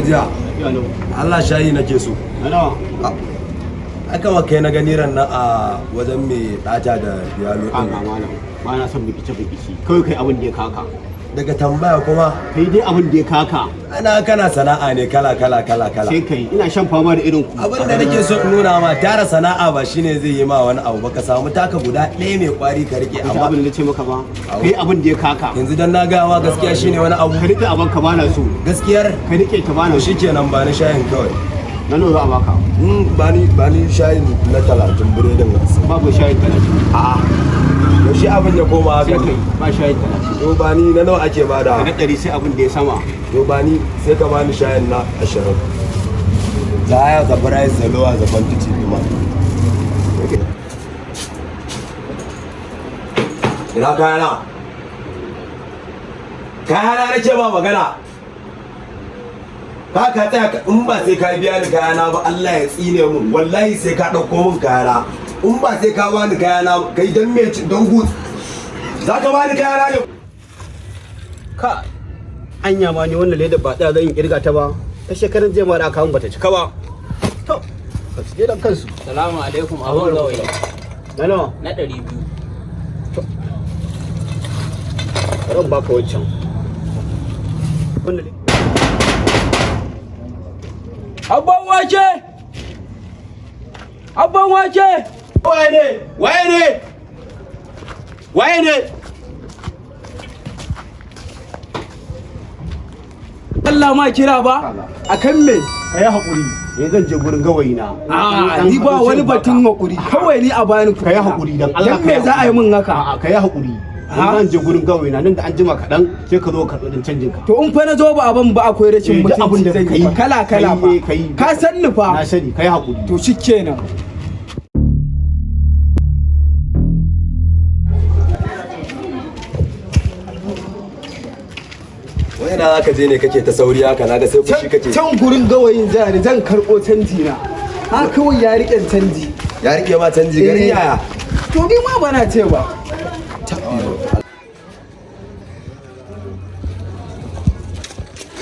gajiya. Yalo. Allah shayi nake so. Ana. Aka wa kai na gani ran nan a wajen mai ɗata da yalo A ɗin. malam, ba na son bikice bikici. Kawai kai abin da ya kaka. Daga tambaya kuma. Kai dai abin da ya kaka. Ana kana sana'a ne kala kala kala kala. Sai kai ina shan fama da irin ku. Abin da nake so in nuna ma, tara sana'a ba shine zai yi ma wani abu ba. Ka samu taka guda ɗaya mai kwari ka rike. Amma amma abin da nace maka ba. Kai abin da ya kaka. Yanzu dan na gaya ma gaskiya shine wani abu. Ka rike abin ka, bana so. Gaskiyar. Ka rike ta, bana To so. shikenan, ba ni shayin kawai. Na nawa za a baka? Ba ni shayin na 30, biredin 50. Babu shayin 30. A'a, yaushe abin ya koma Sai haka kai ne? Ba shayin 30. To ba ni na nawa ake bada? Na 100 sai abin da ya sama. To ba ni, sai ka bani shayin na 20. The higher the price, the lower the quantity demand. Ina kayana? Kayana nake ba magana. Ka tsaya in ba sai ka biya ni kayana ba, Allah ya tsine mun. Wallahi sai ka ɗauko mun kayana. In ba sai ka bani kayana, kai dan me don gut za ka bani kayana ne? Ka anya ma ni wannan leda ba tsaya zan yi kirga ta ba. Ta shekaran jiya ma da aka bata cika ba. To, ka su je da kansu. Salamu alaikum, abun gawayi. Na nawa? Na 200. Bari in baka wancan. Wannan Abban wake! Abban wake! Waye ne? Waye ne? Waye ne? Allah ma kira ba? Akan me? Ka yi haƙuri. Yanzu zan je gurin gawayi na. A ni ba wani batun haƙuri. Kawai ni a bani kuɗi. Ka yi haƙuri dan Allah. Dan me za a yi min haka? A'a, ka yi haƙuri. Yanzu zan je gurin gawayi na, nan da an jima kaɗan sai ka zo ka karɓi ɗin canjin ka. To in fa na zo ba abin ba, akwai rashin Eh, duk abin mutunci da zan ka yi yi, fa. Kala kala ka yi, fa. ka yi. Ka san ni fa. Na sani, ka yi haƙuri. To shikenan. Wai ina za ka je ne kake ta sauri haka? Naga sai fushi kake. Can gurin gawayin zani, zan karɓo canji na. Ha, kawai ya riƙe canji. Ya rike ma canji garin Eh. yaya? To ni ma bana ce ba.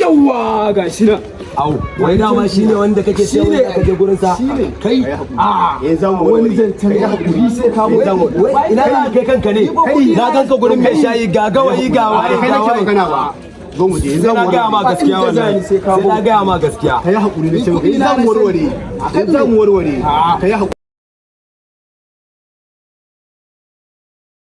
Yawwa, gashi nan. Au, wai dama shine wanda kake ce Shine. wanda ka je gurin sa? Shine. Kai. A Yanzu za mu wani warware. zancen Ka yi haƙuri. sai ka Yanzu za mu warware. Wai ina za ka kai kanka ne? Ni ba kuɗi Na na- ganka gurin mai shayi, ga gawayi, ga Ba waye, kai ga nake waye. magana ba. Zo mu je. Yanzu Sai za na mu gaya ma warware. gaskiya Inda wallahi. zani sai ka Sai na bu. gaya ma gaskiya. Ka yi haƙuri na ce maka. Ni kuɗi Yanzu za na mu warware. sani. Yanzu za mu warware. Ka yi haƙuri.